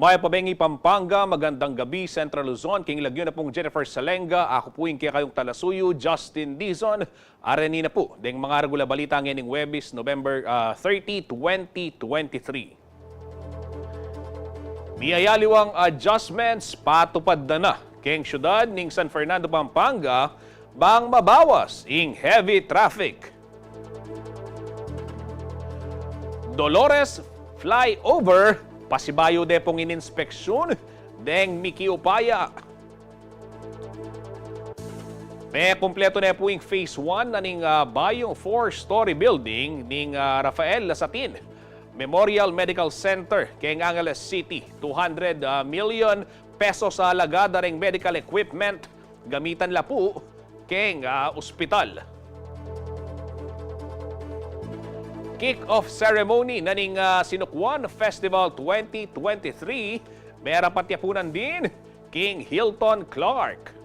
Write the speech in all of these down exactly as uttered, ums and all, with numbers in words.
Mayap a bengi Pampanga, magandang gabi Central Luzon, king lagyu na pung Jennifer Salenga, aku pu ing kekayung talasuyu, Justin Dizon, areni na pu deng mangaragul a balita ngening Webis, November, ah, thirty, twenty twenty-three. Miyayaliwang adjustments patupad da na keng syudad ning San Fernando, Pampanga, bang mabawas ing heavy traffic. Dolores Flyover, pasibayu de pung ininspeksyun deng mikiupaya. Mekumpletu ne pu ing phase one na ning, ah, bayung four-story building ning, ah, Rafael Lasatin Memorial Medical Center keng Angeles City. Two hundred, ah, million pesos a alaga da reng medical equipment gamitan la pu keng, ah, ospital. Kick-off ceremony na ning, ah, Sinukwan Festival twenty twenty-three, merapat ya pu nandin king Hilton Clark.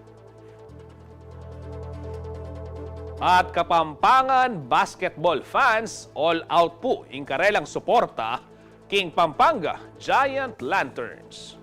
At Kapampangan basketball fans, all out pu ing karelang suporta king Pampanga Giant Lanterns.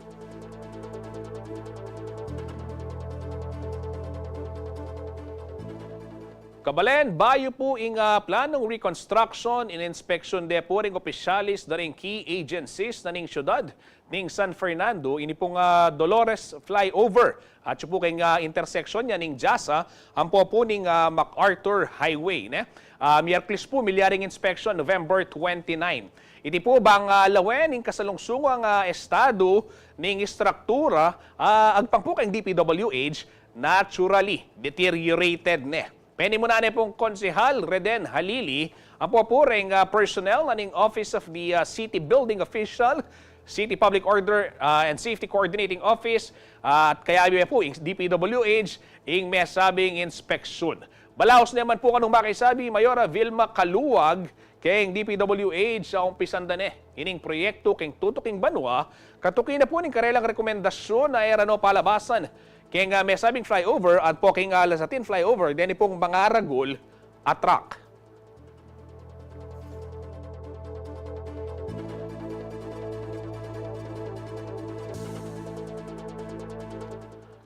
Kabalen, bayu pu ing, ah, planung reconstruction, ininspeksyun de pu ring opisyalis da ring key agencies na ning syudad ning San Fernando, ini pung, ah, Dolores Flyover. At yu pu keng, ah, intersection ya ning Jasa, ampo pu ning, ah, MacArthur Highway, ne? Ah, Miyerkules pu, milyaring inspection, November twenty-nine. Iti pu bang, ah, lawen ing kasalungsungang, ah, estadu ning istruktura, ah, agpang pu keng D P W H, naturally deteriorated ne. Penimunan ne pung Konsehal Reden Halili, ampo pu reng, ah, personnel na ning Office of the, ah, City Building Official, City Public Order, ah, and Safety Coordinating Office, at kayabe pu ing D P W H ing mesabing inspeksyun. Balaus ne man pu kanung makisabi Mayora Vilma Caluag keng D P W H a umpisan da ne ining proyektu keng tutuking banua, katuki na pu ning karelang rekomendasyun a e ra no palabasan keng, ah, mesabing flyover at po keng, ah, Lasatin flyover deni pung mangaragul a truck.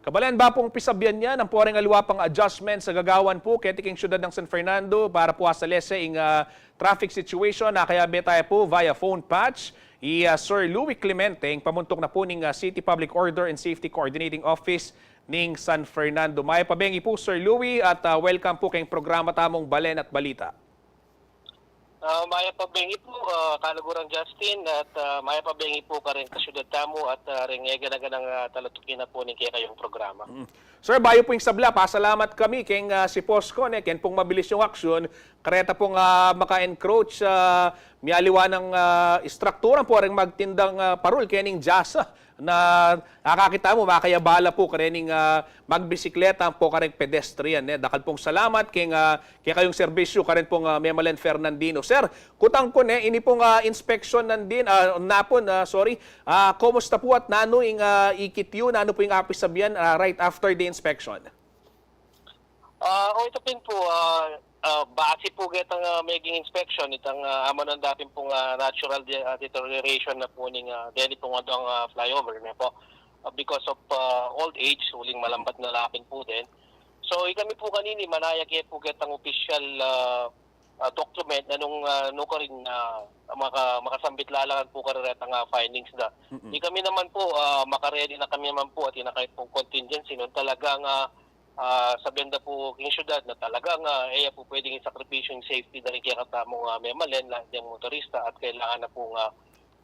Kabalen, ba pung pisabyan yan, ampo reng aliwa pang adjustments a gagawan pu keti king syudad nang San Fernando para pu asalese ing, ah, traffic situation, a kayabe taya pu via phone patch i, ah, Sir Louie Clemente, ing pamuntuk na pu ning, ah, City Public Order and Safety Coordinating Office ning San Fernando. Mayap a bengi pu, Sir Louie, at, ah, welcome pu keng programa tamung Balen at Balita. Ah, mayap a bengi pu, ah, Kaluguran Justin, at, ah, mayap a bengi pu kareng kasyudad tamu at, ah, reng eganaganang, ah, talatuki na pu ning kekayung programa. Mm. Sir, bayu pu ing sabla, pasalamat kami keng, ah, si Posco, ne, keng pung mabilis yung aksyon, kareta pung, ah, maka-encroach, ah, miyaliwa nang, ah, istruktura pu reng magtindang, ah, parul kening Jasa. Na akakit tamu, makayabala pu karening, ah, magbisikleta ampo kareng pedestrian, ne. Dakal pung salamat keng, ah, kekayung serbisyu karen pung, ah, memalen Fernandino. Sir, kutang ku ne, ini pung, ah, inspeksyon nandin, ah, napun, ah, sorry, ah, kumusta pu at nanu ing, ah, ikit yu, nanu pu ing apisabyan, ah, right after the inspection? Ah, o, ita pin pu, ah, ah, base pu ketang, ah, meging inspection, itang, ah, amanan da pin pung, ah, natural de-, ah, deterioration na pu ning, ah, deni pung adwang, ah, flyover, ne po. Ah, because of, ah, old age, uling malambat na la pin pu din. So, ikami pu kanini, manaya ke pu ketang opisyal, ah, ah, document na nung, ah, nukarin, ah, maka-, makasambit la la ngan pu karetang, ah, findings da. Mm-mm. Ikami naman pu, ah, maka-ready na kami naman pu at inakay pung contingency nung talagang, ah, ah, sabian da pu king syudad na talagang, ah, e ya pu pwedeng isakripisyo ing safety da ring kekatamung, ah, memalen, lahat ding motorista at kailangan na pung, ah,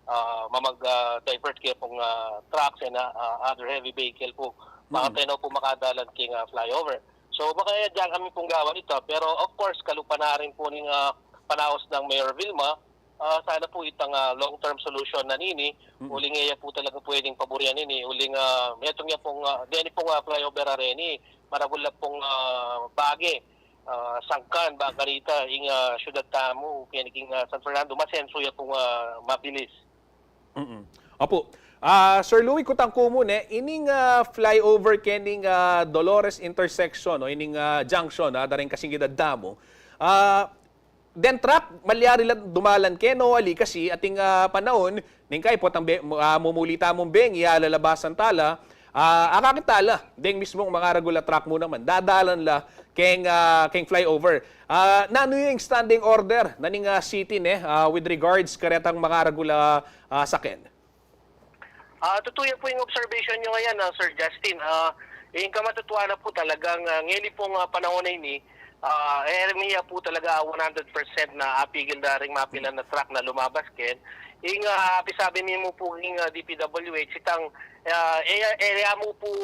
ah, mamag-, ah, divert ke pung, ah, trucks and, ah, ah, other heavy vehicle pu. Mm. Bang e na pu makadalan king, ah, flyover. So, makaya diyan kami pung gawan ita. Pero, of course, kalupa na rin pu ning, ah, panaus nang Mayor Vilma, ah, sana pu itang, ah, long-term solution na nini, mm, uling e ya pu talaga pwedeng paburian nini, uling, ah, metung ya pung, ah, deni pung, ah, flyover a reni, maragul na pung, ah, bage, ah, sangkan, ba kanita, ing, ah, syudad tamu, keni king, ah, San Fernando, masenso ya pung, ah, mabilis. Mm. Opo. Ah, Sir Louie, kutang ku mu ne, ining, ah, flyover kening, ah, Dolores intersection o ining, ah, junction, ah, da reng kasingidad tamu. Ah, deng truck, malyari la dumalan keni o ali kasi ating, ah, panaun, neng kai potang be-, mu-, ah, mumuli tamung bengi, alalabasan tala, ah, akakit tala deng mismung mangaragul a truck mu naman, dadalan la keng, ah, keng flyover. Ah, nanu ing standing order na ning, ah, city ne, ah, with regards karetang mangaragul a, ah, saken? Ah, tutu ya pu ing observation nyo ngayan, ah, Sir Justin. Ah, ing kamatutuanan pu talagang, ah, ngeni pung, ah, panahun a ini, ah, e mi ya pu talaga one hundred percent na apigil da ring mapilan a truck na lumabas ken. Ing, ah, apisabi mi mu pu ing, ah, D P W H, itang, ah, e, e ya mu pu,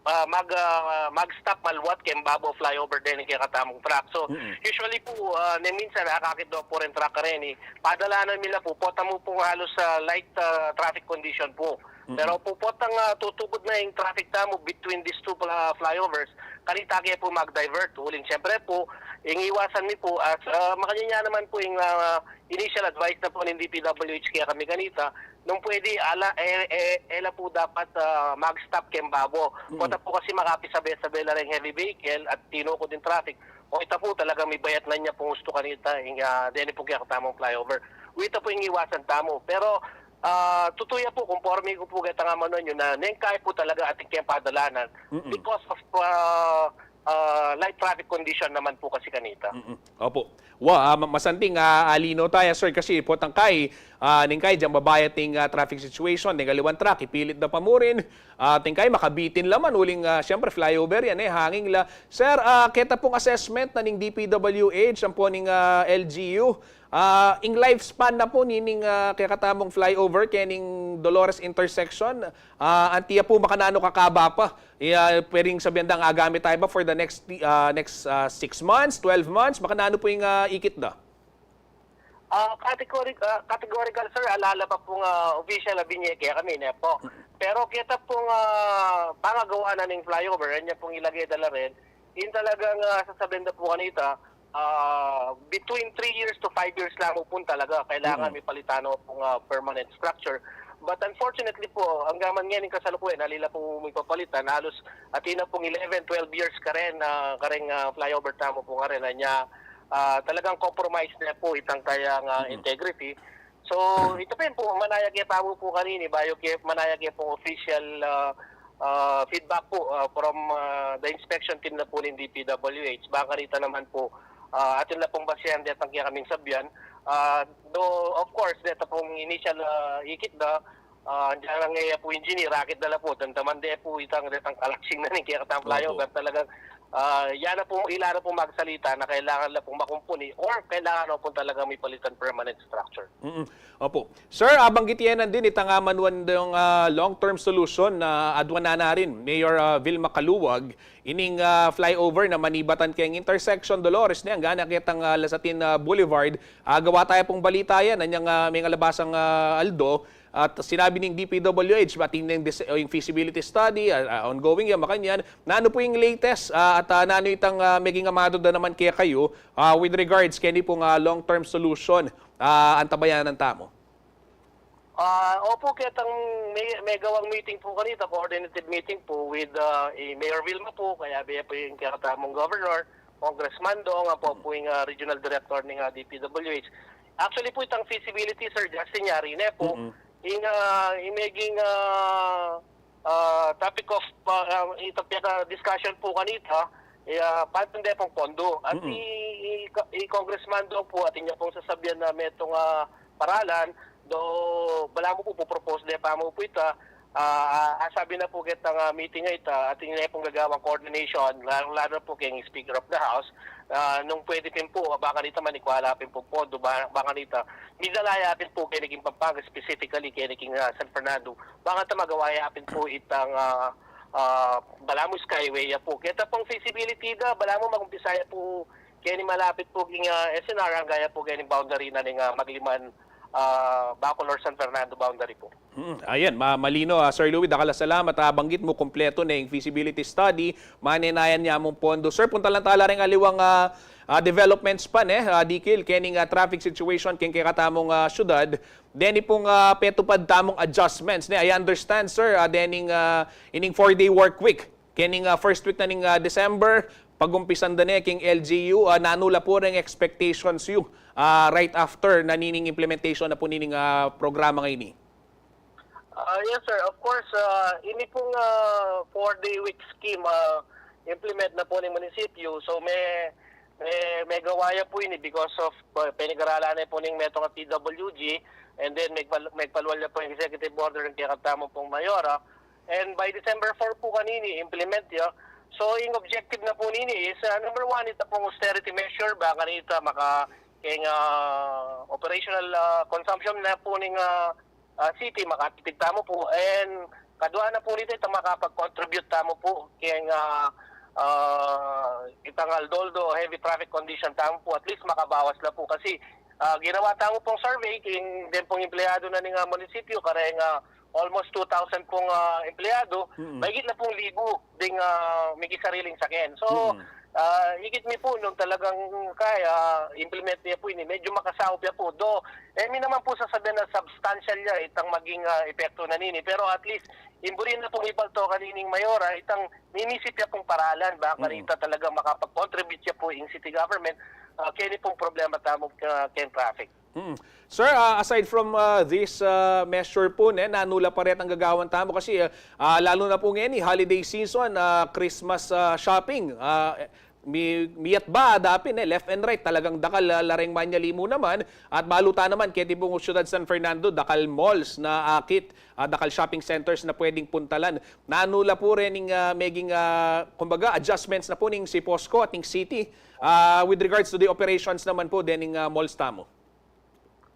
ah, mag, ah, mag-stop maluat keng babo flyover deni kekatamung truck. So, usually pu, ah, ne minsan, akakit da pu ring truck reni, padalanan mi la pu, pota mu pung halus, ah, light, ah, traffic condition pu. Pero pu potang, ah, tutugud na ing traffic tamu between these two fla-, flyovers, kanita ke pu mag-divert. Uling siyempre pu, ing iwasan mi pu, as, ah, makanyan ya naman pu ing, ah, initial advice na pu ning D P W H kekami kanita, nung pwede, ala, e, e, e la pu dapat, ah, mag-stop keng babo. Pota pu kasi makapisabe-sabe la ring heavy vehicle at tinukud ing traffic. O ita pu talagang mibayat na nya pung ustu kanita, ing, ah, deni pu kekatamung flyover. O ita pu ing iwasan tamu. Pero, ah, tutu ya pu, kumporme ku pu ketang amanuan yu na neng kai pu talaga atin keng padalanan because of, ah, ah, light traffic condition naman pu kasi kanita. Mm-mm. Opo. Wa, ah, ma-, masanting, ah, alino taya, sir, kasi potang kai, ah, neng kai dyang babayat ing, ah, traffic situation, neng aliwang truck, ipilit da pa mu rin, ah, neng kai makabitin la man, uling, ah, siyempre, flyover yan, e, hangin la. Sir, ah, keta pung assessment na ning D P W H, ampo ning, ah, L G U, ah, ing lifespan na pu nining, ah, kekatamung flyover, kening Dolores intersection, ah, anti ya pu makananu kakaba pa? E, ah, pwedeng sabian dang agamit taya ba for the next, ah, next, ah, six months, twelve months? Makananu pu ing, ah, ikit da? Ah, categoric-, ah, categorical, sir, ala la pa pung, ah, official a binye kekami, ne pu. Pero keta pung, ah, pangagawa na ning flyover, anya pung ilage da la rin, ing talagang, ah, sasabian da pu kanita, ah, between three years to five years la mu pun talaga kailangan mipalitan o pung, ah, permanent structure. But unfortunately pu, anggaman ngening kasalukuyan, ali la pu mipapalitan, halus atin na pung eleven, twelve years karen, ah, kareng, ah, flyover tamu pu karen, anya, ah, talagang compromise na pu itang kayang, ah, integrity. So, ita pa rin pu, manaya ke pa mu pu kanini, bayu ke, manaya ke pung official, ah, ah, feedback pu, ah, from, ah, the inspection team na pu ning D P W H. Bang kanita naman pu, ah, atin la pung basihan detang kekaming sabian. Ah, though, of course, deta pung initial, ah, ikit da, ah, diyan lang e pu engineer, akit da la pu, damdaman de pu itang detang kalaksing na ning kekatang flyover. Talagang, ah, yan na pu, ila na pu magsalita na kailangan la pung makumpuni or kailangan na pu talaga mipalitan permanent structure. Mm-mm. Opo. Sir, ah, banggit ye na din itang, ah, manuan dong, ah, long-term solution na aduan na na rin, Mayor, ah, Vilma Caluag, ining, ah, flyover na manibatan keng intersection Dolores ne, anggang na ketang, ah, Lasatin, ah, Boulevard. Ah, gawa taya pung balita yan, anyang, ah, mengalabasang, ah, aldo, at sinabi ning D P W H, atin neng dis-, o, ing feasibility study, ah, ah, ongoing yan, makanyan. Nanu pu ing latest, ah, at, ah, nanu itang, ah, meging amado da naman kekayu, ah, with regards keni pung, ah, long-term solution, ah, antabayanan tamu? Ah, opu, ketang me-, megawang meeting pu kanita, coordinated meeting pu with, ah, i Mayor Vilma pu, kayabe pu ing kekatamung governor, Congressman Dong, ampo pu ing, ah, regional director ning, ah, D P W H. Actually pu, itang feasibility, Sir Justin, yari ne pu. Ing, ah, ing meging, ah, ah, topic of, ah, ah, itang piyaka-discussion pu kanita, eh, ah, pantun de pung pondo. At i, i, i Congressman Dong pu, atin ya pung sasabian na metung, ah, paralan, do balamu pu, pu-propose de pa mu pu ita, ah, ah, sabi na pu ketang, ah, meeting a ita, atin ya pung gagawang coordination, lalu, lalu na pu keng Speaker of the House, ah, nung pwede pin pu, bang kanita manikwa la pin pu pondo, ba-, bang kanita, midala ya pin pu keni king Pampanga, specifically keni king, ah, San Fernando, bang kanita magawa ya pin pu itang, ah, ah, balamu Skyway ya pu. Keta pung feasibility da, balamu magumpisa ya pu keni malapit pu king, ah, S N R, angga ya pu keni boundary na ning, ah, Magliman, ah, Bacolor San Fernando boundary po. Mm, ayan, ma malino, ah, Sir Louie, dakal a salamat. Ah, banggit mu, kumpletu ne ing feasibility study, manenayan ne mung pondo. Sir, puntalan tala reng aliwang, ah, ah, developments pa, ne, ah, dikil kening, ah, traffic situation keng kekatamung, ah, syudad. Deni pung, ah, petupad tamung adjustments, ne? I understand, sir, ah, dening, ah, ining four-day work week kening, ah, first week na ning, ah, December, pag-umpisan da ne king L G U, ah, nanu la pu reng expectations yu, ah, right after na nining implementation na pu nining, ah, programa ngeni? Ah, yes, sir. Of course, ah, ini pong, ah, four-day week scheme, ah, implement na po ning munisipyo. So, may, may, may gawa ya po ini because of, ah, penigaralan na po ning metung a P W G, and then may pal-, may palwal na po yung executive order ng kaya katamo pong mayora. And by December four po kanini, implement ya. So, yung objective na po nini is, ah, number one, ita pong austerity measure, ba kanita maka, keng, ah, operational, ah, consumption na po ning, ah, ah, city, makatipid tamo po. And kadua na po nito, ita makapag-contribute tamo po keng, ah, ah, itang aldo-aldo, heavy traffic condition tamo po. At least makabawas na po kasi, ah, ginawa tamo pong survey, king den pong empleyado na ning, ah, munisipyo, kareng, ah, almost two thousand pong, ah, empleyado, Mm. mahigit na pong libu ding, ah, may sariling sakyan. So, Mm. ah, ikit mi po nung talagang kaya, implement niya po ini, medyo makasaup ya po. Do, eh, mi naman po sasabihan na substantial ya itang maging, ah, epekto na nini. Pero at least, imburi na pong ipalto kanining mayora, itang minisip ya pong paralan, ba, Mm. kanita talagang makapag-contribute ya po yung city government, ah, keni pong problema tamo, ah, keng traffic. Mm. Sir, ah, aside from, ah, this, ah, measure po, ne, nanu la pa retang gagawan tamu? Kasi, ah, ah, lalu na po ngeni, holiday season, ah, Christmas, ah, shopping, ah, mi, miyat ba, dapin, eh, left and right, talagang dakal, ah, la reng manyali mu naman, at balu ta naman, keti pung syudad San Fernando, dakal malls na akit, ah, dakal shopping centers na pwedeng puntalan. Nanu la po rening, ah, meging, ah, kumbaga, adjustments na po ning CPOSCO at ning city, ah, with regards to the operations naman po dening, ah, malls tamu?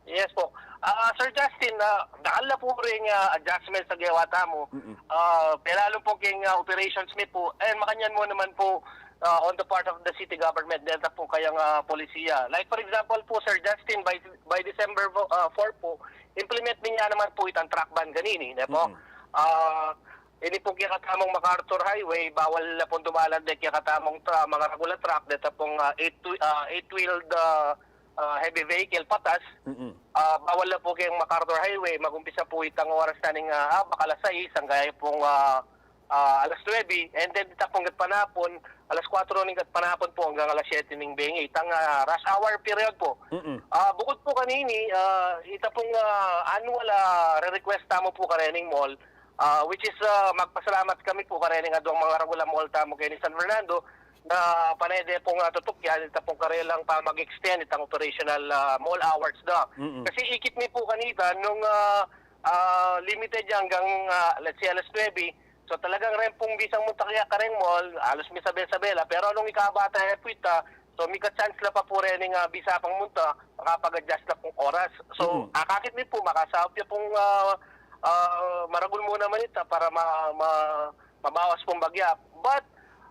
Yes po. Ah, Sir Justin, ah, dakal na po ring, ah, adjustments na ginawa tamu. Mm-mm. Ah, pero lalo po keng, ah, operations mi po, and makanyan mu naman po, ah, on the part of the city government, deta po kayang, ah, polisiya. Like for example po, Sir Justin, by, by December fo-, ah, four po, implement mi nga naman po itang truck ban kanini, ne po? Mm-mm. Ah, ini po kaya katamong MacArthur Highway, bawal na pong dumalan de kaya katamong tra-, mga regular truck, deta pong, ah, eight whe-, ah, eight-wheeled, ah, ah, heavy vehicle patas. Mm-mm. Ah, bawal na po kayang MacArthur Highway. Mag-umpisa po itang oras na ning, ah, ah, baka alas sais, hanggang pong, ah, ah, alas nuebe. And then, ita pong gatpanapon, alas kwatro ning gatpanapon po hanggang alas siyete ning bengi. Itang, ah, rush hour period po. Mm-mm. Ah, bukod po kanini, ah, ita pong, ah, annual, ah, re-request tamu po karening mall, ah, which is, ah, magpasalamat kami po karening adwang mga regular mall tamu keni San Fernando, na panede pong, ah, tutukyan, ita pong karelang pa mag-extend itang operational, ah, mall hours da. Mm-mm. Kasi ikit mi po kanita, nung, ah, ah, limited ya hanggang, ah, let's say, alas nuebe, so talagang ren pong bisang munta kaya kareng mall, alos mi sabe-sabe la, pero nung ikabata ya po ita, so mika-chance la pa po rening, ah, bisa pang munta, makapag-adjust na pong oras. So, Mm-mm. akakit mi po, makasaup ya pong, ah, ah, maragul mu naman ita para ma-, ma-, mabawas pong bagya. But,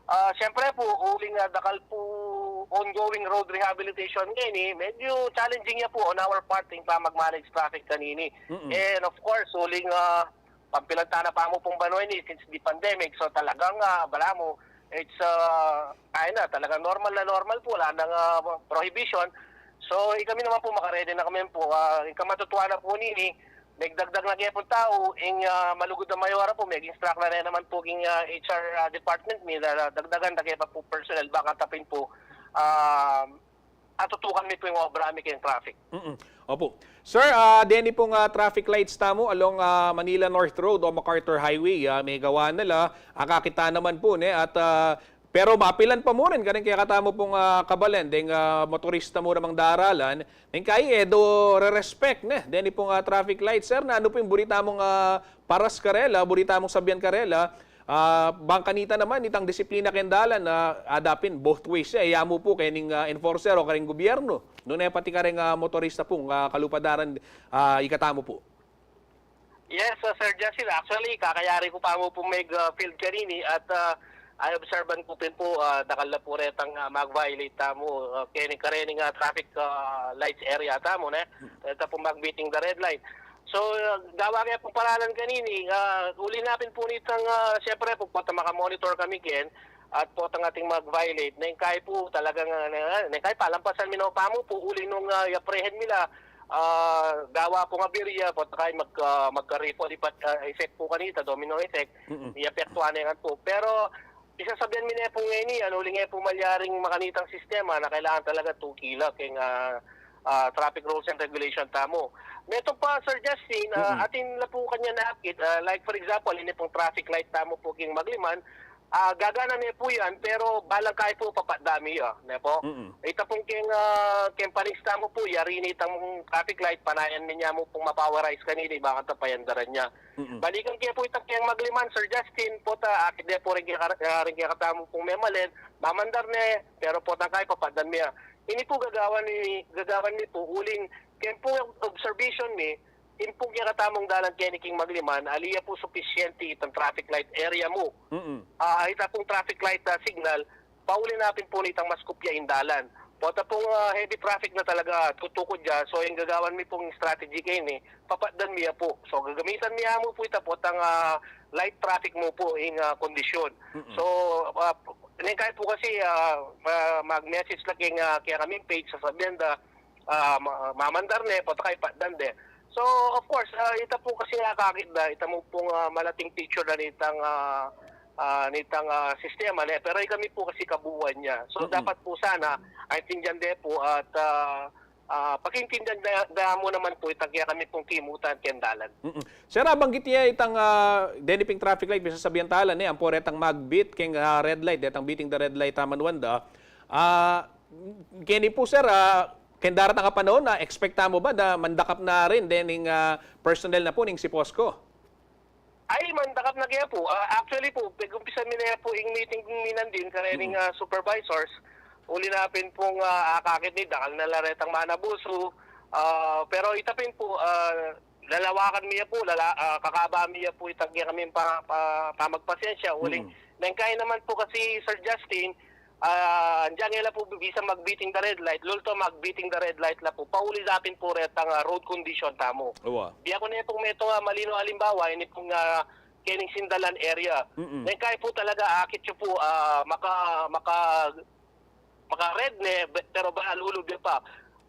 ah, siyempre po, uling, ah, dakal po ongoing road rehabilitation ngeni, medyo challenging ya po on our part ing pamag-manage traffic kanini. Mm-mm. And of course, uling, ah, pampilan ta na pa mu pong banwa ini since the pandemic. So talagang, ah, balamu, it's, ah, ay na, talagang normal na normal po, wala nang, ah, prohibition. So, eh, kami naman po, makaredy na kami po. Ah, ing kamatutuan na po nini, nagdagdag na kaya po tau, ing, ah, malugud na mayora po, mag-instruct na rin naman po king, ah, H R, ah, department, mi na dagdagan na kaya pa po personnel, baka tapin po, ah, atutukan mi po ing obra mi keng traffic. Mm-mm. Opo. Sir, ah, deni pong, ah, traffic lights tamu along, ah, Manila North Road o MacArthur Highway, ah, megawa na la, akakit ta naman po, ne, at, ah, pero mapilan pa mu rin, karing kekatamu pong, ah, kabalen, deng, ah, motorista mu namang daralan, deng kai, e do re-respect, ne, deni pong, ah, traffic lights, sir, nanu po ing buri tamung, ah, paras karela, buri tamung sabian karela, ah, bang kanita naman, itang disiplina keng dalan, ah, adapin both ways ya, e ya mu po, kening, ah, enforcer o karing gobyernu, nune pati karing, ah, motorista pong, ah, kalupa daran, ah, ikatamu po. Yes, uh, Sir Justin. Actually, kakayari ko pa mu pong mag, uh, field kanini at, uh, Ay, obserban ku pin pu, ah, dakal na pu retang, ah, mag-violate tamu, ah, keni karening, ah, traffic, ah, lights area tamu, ne? Reta pu mag-beating the red light. So, ah, gawa kaya pu paralan kanini, ah, uli na pin pu nitang, ah, siyempre pu, pota maka-monitor kami ken, at potang ating mag-violate. Neng kai pu talagang, ah, ne-, neng kai palampasan mi no pamu pu, uli nung, ah, i-apprehend mi la, ah, gawa pu nga birya, pota kai mag-, ah, magka-ripple ipat, ah, effect pu kanita, domino effect, mm, i-apektuhan na yan pu. Pero, isasabian mi ne pu ngeni, ano, uli nge pu malyaring makanitang sistema na kailangan talaga tukila keng, ah, ah, traffic rules and regulation tamu. Metung pa, Sir Justin, ah, mm, atin la pu kanyan akit, ah, like for example, ini pung traffic light tamu pu keng Magliman, ah, gagana ne pu yan, pero balang kai pu papatdan mi ya, ne pu? Mm. Ita pung keng, ah, keng panis tamu pu, yari ne itang traffic light, panayan ne niya mu pung ma-powerize kanini, bakanta payandaran ya. Mm. Balikan ke pu itang keng Magliman, Sir Justin, pota, akit de pu ring keka-, ah, ring kekatamu pung memalen, mamandar ne, pero potang kai papatdan mi ya. Ini pu gagawan mi, gagawan mi pu, uling, keng pu observation mi, ini pung kekatamung dalan keni keng Magliman, ali ya pu supisyente itang traffic light area mu. Mm. Ah, ita pung traffic light, ah, signal, pauli na pin pu nitang mas kupya ing dalan. Pota pung, ah, heavy traffic na talaga, tutukud ya. So, ing gagawan mi pung strategy keni, papatdan mi ya pu. So, gagamitan mi ya mu pu ita potang, ah, light traffic mu pu, ing, ah, kondisyon. Mm-mm. So, ah, neng kai pu kasi, ah, ma-, mag-message la keng, ah, keng kekami page, sasabian da, ah, ma-, mamandar ne, pota kai patdan de. So, of course, ah, ita pu kasi nga akakit da, ita mu pung, ah, malating picture na nitang, ah, ah, nitang, ah, sistema ne, pero ikami pu kasi kabuuan ya. So, mm-mm, dapat pu sana, aintindian de pu at, ah, ah, pakiintindian da, da mu naman pu itang kekami pung kimutan keng dalan. Mm-mm. Sir, nabanggit ye itang, ah, deni ping traffic light, bisa sabian tala ne, ampo retang mag-beat keng, ah, red light, detang beating the red light, ah, manuan da. Ah, keni pu, sir, ah, keng daratang a panaun, ah, expect tamu ba na mandakap na rin dening, ah, personnel na pu ning CPOSCO? Ay, mandakap na kaya pu. Ah, actually pu, pag-umpisa mi na pu ing meeting mi nandin, karening, mm, ah, supervisors, uli na pin pung, ah, akakit mi, dakal na la retang manabusu. Ah, pero ita pin pu, ah, lalawakan mi ya pu, lala-, ah, kakaba mi ya pu itang kekaming pa-, pa-, pamagpasensya, uling, mm, neng kai naman pu kasi, Sir Justin, ah, andiyan nge la pu bisa mag-beating the red light, lulto mag-beating the red light la pu, pauli da pin pu retang, ah, road condition tamu. Uwa. Biya ku ne pung metung, ah, malino alimbawa, ini pung, ah, kening sindalan area. Mm-mm. Neng kai pu talaga, akit yu pu, ah, maka-, maka-, maka-red ne, be-, pero ba lulub ya pa.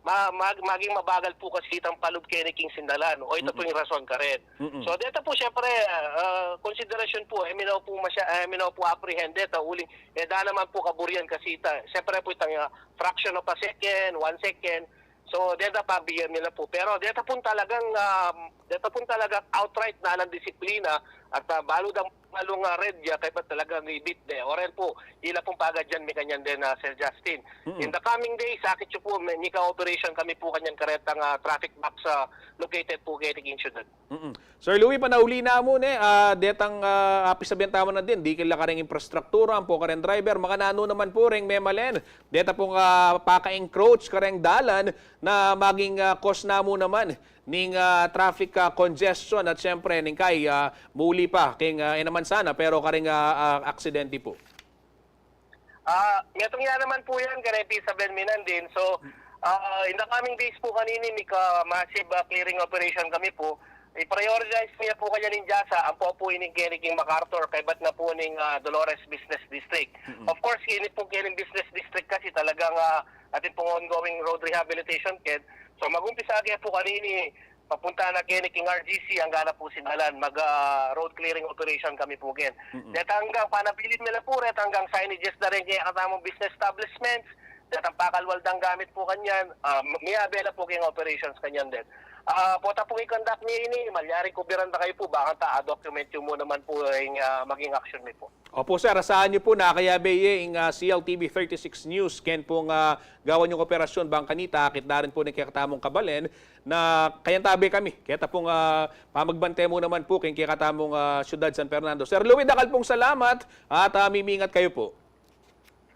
Ma-, mag-, maging mabagal pu kasi itang palub keni king sindalan. O ita pu, mm-mm, ing rason karin. Mm-mm. So, deta pu, siyempre, ah, konsiderasyon pu, e mi na pu masya-, e mi na pu apprehend deta, uling, e da naman pu kaburian kasi ita. Siyempre pu, itang, ah, fraction of a second, one second. So, deta pabigyan nila pu. Pero deta pun talagang, ah, deta pun talagang outright na alang disiplina at, ah, balu dang, balu nga red ya, kaya ba talagang ibit de. Oren pu, ila pung pagadyan mi kanyan din, ah, Sir Justin. Mm-mm. In the coming days, akit yu pu, may, mika-operation kami pu kanyan karetang, ah, traffic box, ah, located pu keti king syudad. Mm-mm. Sir Louie, panauli na mu ne, ah, detang, ah, apisabian tamu na din, dikil la kareng infrastruktura, ampo kareng driver, makananu naman pu reng memalen, deta pung, ah, paka-encroach kareng dalan na maging, ah, cause na mu naman ning, ah, traffic, ah, congestion at siyempre ning kai, ah, muli pa, king, ah, e naman sana, pero kareng, ah, ah, aksidente pu. Ah, metung ya naman pu yan, kareng pisabian mi nandin. So, ah, in the coming days pu kanini, mika-massive, ah, clearing operation kami pu. I-prioritize mi ya pu kanyan ning JASA, ampo pu ining keni king MacArthur, kaybat na pu ning, ah, Dolores Business District. Mm-mm. Of course, ini pu kening Business District kasi talagang, ah, atin pung ongoing road rehabilitation ked. So, mag-umpisa kaya pu kanini, papunta na keni king R G C, angga na pu sindalan, mag, ah, road clearing operation kami pu ken. Mm-mm. Deta anggang panabilin mi la pu, deta anggang signages da rin kekatamung business establishments, deta pakalwal dang gamit pu kanyan, ah, miyabe la pu keng operations kanyan din. Ah, pota pung i-conduct mi ini, malyari kubiran da kayu pu, bakanta a-document yu mu naman pu ing, ah, maging action mi pu. Opo, sir. Asahan yu pu na kayabe ye ing, ah, C L T V thirty-six News. Ken pung, ah, gawan yung operasyon bang kanita, akit da rin pu ning kekatamung kabalen na kayantabe kami keta pung, ah, pamagbante mu naman pu king kekatamung, ah, syudad San Fernando. Sir Louie, dakal pung salamat at, ah, mimingat kayu pu.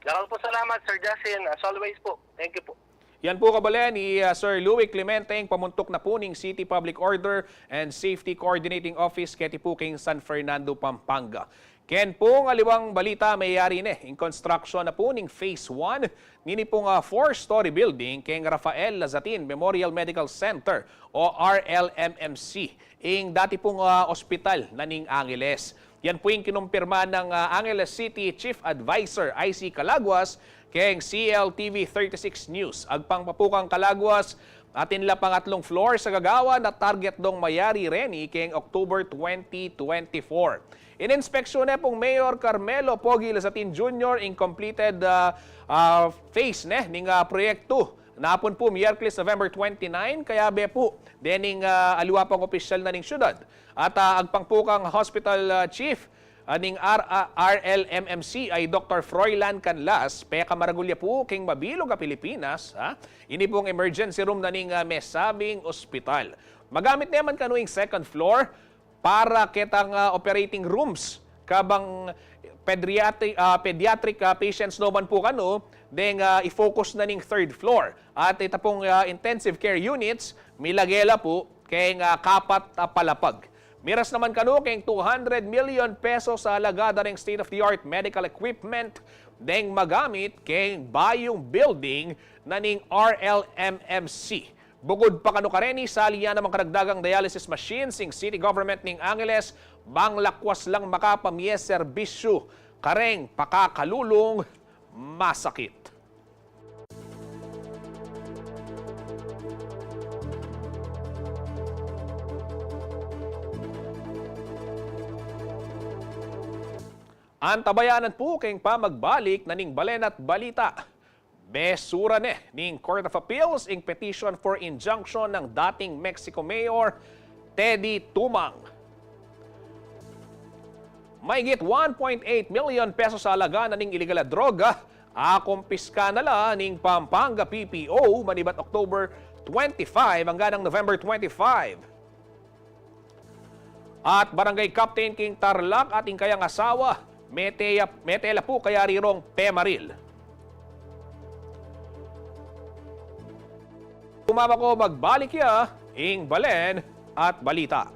Dakal pung salamat, Sir Justin. As always pu. Thank you pu. Yan pu, kabalen, i, ah, Sir Louie Clemente, ing pamuntuk na pu ning City Public Order and Safety Coordinating Office keti pu king San Fernando, Pampanga. Ken pung aliwang balita, meyari ne ing construction na pu ning phase one nini pung, ah, four-story building keng Rafael Lazatin Memorial Medical Center o R L M M C, ing dati pung, ah, ospital na ning Angeles. Yan pu ing kinumpirma nang, ah, Angeles City Chief Adviser I C Calaguas keng C L T V thirty-six News. Agpang pa pu kang Calaguas, atin la pangatlung floor sa gagawan at target dong mayari reni keng October twenty twenty-four. Ininspeksyon ne pung Mayor Carmelo Pogi Lazatin Junior ing completed, ah, ah, phase ne ning, ah, proyektu. Napun pu Miyerkules, November twenty-nine, kayabe pu dening, ah, aliwa pang opisyal na ning syudad. At, ah, agpang pu kang hospital, ah, chief, ah, ning R-, ah, R L M M C ay Doktor Froilan Canlas, pekamaragul ya pu king mabilug a Pilipinas, ha? Ini pung emergency room na ning, ah, mesabing ospital. Magamit ne man kanu ing second floor para ketang, ah, operating rooms, kabang pediatri-, ah, pediatric, ah, patients no man pu kanu, deng, ah, i-focus na ning third floor. At ita pung, ah, intensive care units, milage la pu keng, ah, kapat a palapag. Miras naman kanu keng two hundred million pesos a alaga da reng state-of-the-art medical equipment deng magamit keng bayung building na ning R L M M C. Bukod pa kanu kareni, sali ya namang karagdagang dialysis machines ing city government ning Angeles, bang lakwas lang makapamie serbisyu kareng pakakalulung masakit. Antabayanan pu keng pamagbalik na ning Balen at Balita. Besura ne ning Court of Appeals ing petition for injunction ng dating Mexico Mayor Teddy Tumang. Mahigit one point eight million pesos a alaga na ning iligal a droga a kumpiska na la ning Pampanga P P O manibat October twenty-five anggang November twenty-five. At barangay captain king Tarlac at ing kayang asawa, mete ya, mete la pu kaya rirong pemaril. Kumama ko magbalik ya ing Balen at Balita.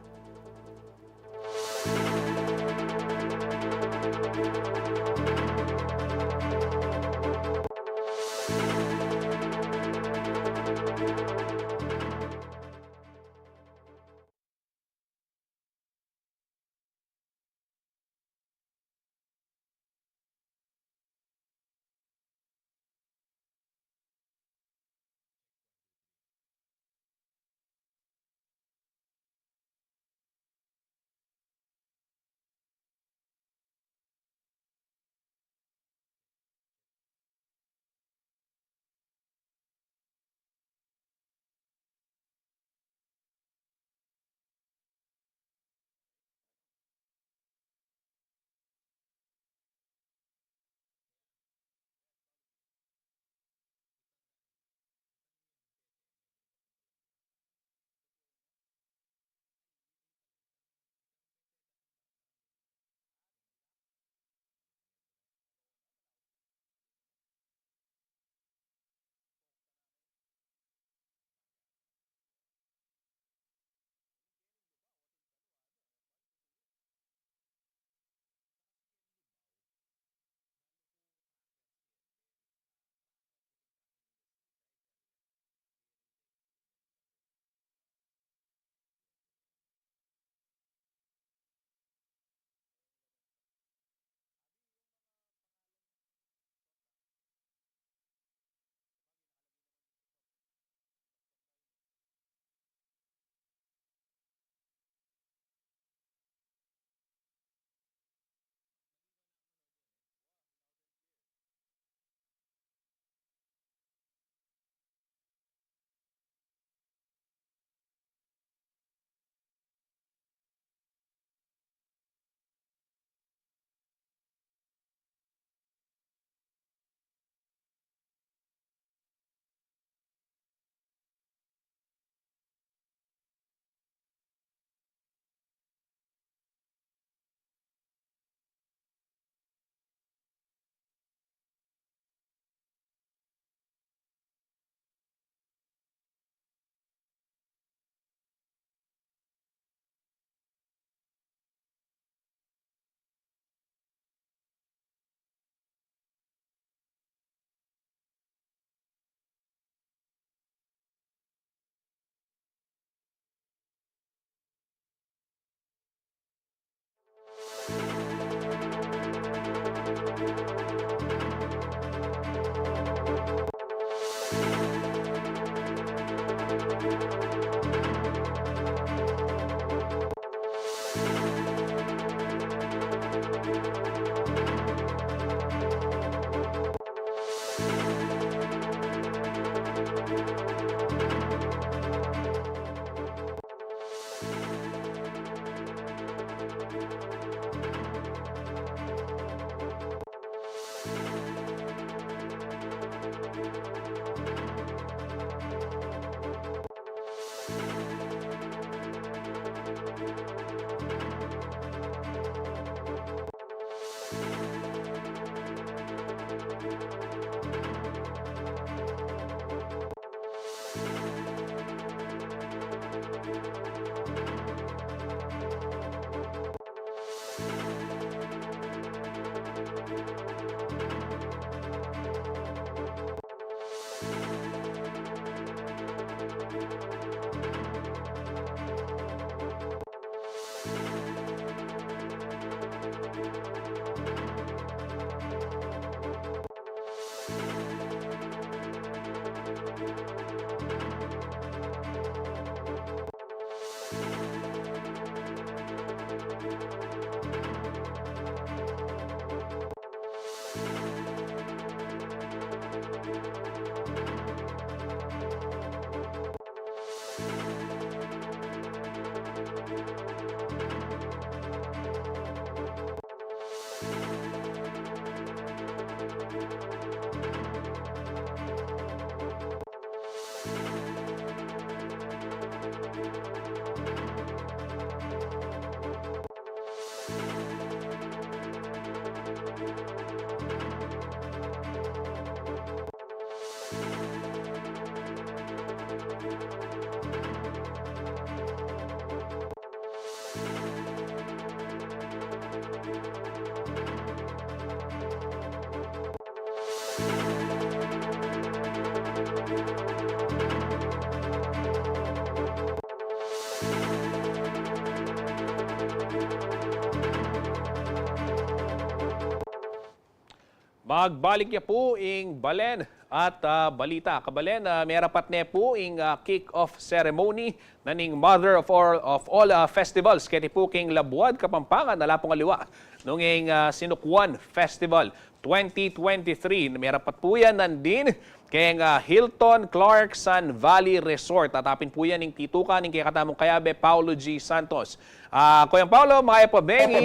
Magbalik ya pu ing balen at, ah, balita. Kabalen, ah, merapat ne pu ing, ah, kick-off ceremony na ning Mother of all, of all, ah, festivals. Keti pu king Labuad, Kapampangan, ala pung aliwa nung ing, ah, Sinukuan Festival twenty twenty-three. Merapat pu yan nandin keng, ah, Hilton Clark Sun Valley Resort. Tatapin pu yan ing pitukan ning kekatamung kayabe, Paulo G Santos. Ah, Kuyang Paulo, mayap a bengi.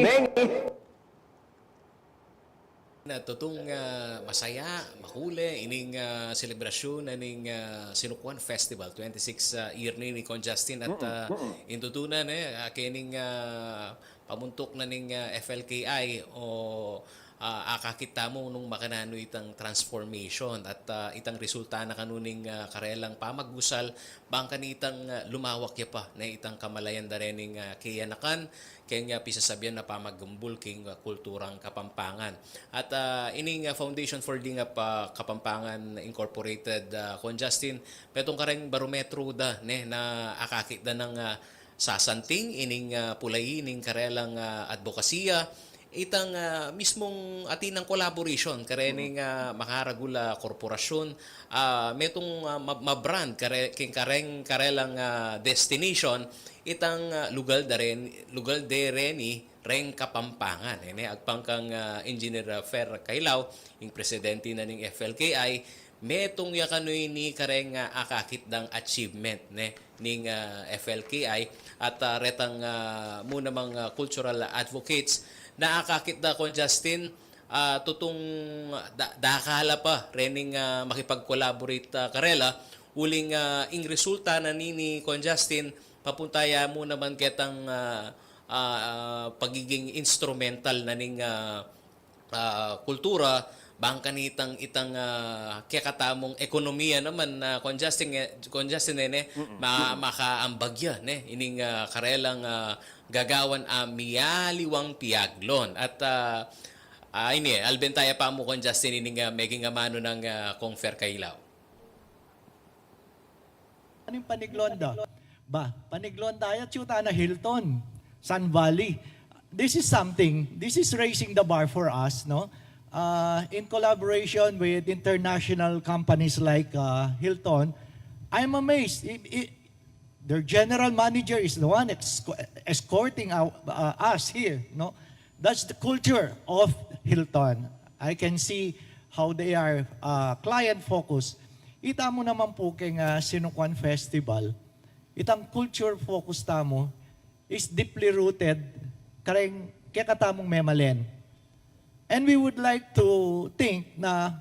Na tutung, ah, masaya, makule ining, ah, selebrasyun na ning, ah, Sinukuan Festival, twenty-six, ah, year ne ini, Kon Justin, at, ah, ing tutunan, eh, ah, kening, ah, pamuntuk na ning, ah, F L K I o, ah, akakit tamu nung makananu itang transformation at, ah, itang resulta na kanu ning, ah, karelang pamagusal, bang kanitang, ah, lumawak ya pa ne itang kamalayan da rening, ah, keyanakan, keng, ah, pisasabian a pamagambul king, ah, kulturang Kapampangan. At, ah, ining, ah, Foundation for Lingap, ah, Kapampangan Incorporated, ah, Kon Justin, metung kareng barometro da, ne, na akakit da nang, ah, sasanting ining, ah, pulayi ning karelang, ah, adbokasiya, itang, ah, mismung atin nang collaboration karening, ah, makaragul a korporasyon, ah, metung, ah, ma-, ma-brand kare-, keng kareng, karelang, ah, destination, itang, ah, lugal da ren-, lugal de reni reng Kapampangan. Ene, agpang kang, ah, Engineer, ah, Fer Kailaw, ing presidente na ning F L K I, metung ya kanu ini kareng, ah, akakit dang achievement, ne, ning, ah, F L K I at, ah, retang, ah, mu namang, ah, cultural advocates na akakit da, Kon Justin, ah, tutung da-, dakal a pa rening, ah, makipag-collaborate, ah, karela, uling, ah, ing resulta na nini, Kon Justin, papunta ya mu naman ketang, ah, ah, ah, pagiging instrumental na ning, ah, ah, kultura, bang kanitang itang, ah, kekatamung ekonomiya naman na Kon Justin, eh, Kon Justin, eh, ne, ma-, makaambag ya, ne, ining, ah, karelang, ah, gagawan a miyaliwang piaglon. At, ah, ah, ini, eh, albenta ya pa mu, Kon Justin, ining, ah, meging amanu nang, ah, Kong Fer Kailaw. Ano yung paniglon da? Ba, paniglon da ya, tiyuta na Hilton, Sun Valley. This is something, this is raising the bar for us, no? Uh, in collaboration with international companies like uh, Hilton, I'm amazed. I- i- their general manager is the one ex- escorting our, uh, us here. No, that's the culture of Hilton. I can see how they are uh, client focused. Ita mu naman po keng uh, Sinukuan Festival, itang culture focus tamu is deeply rooted kareng kekatamung memalen. And we would like to think na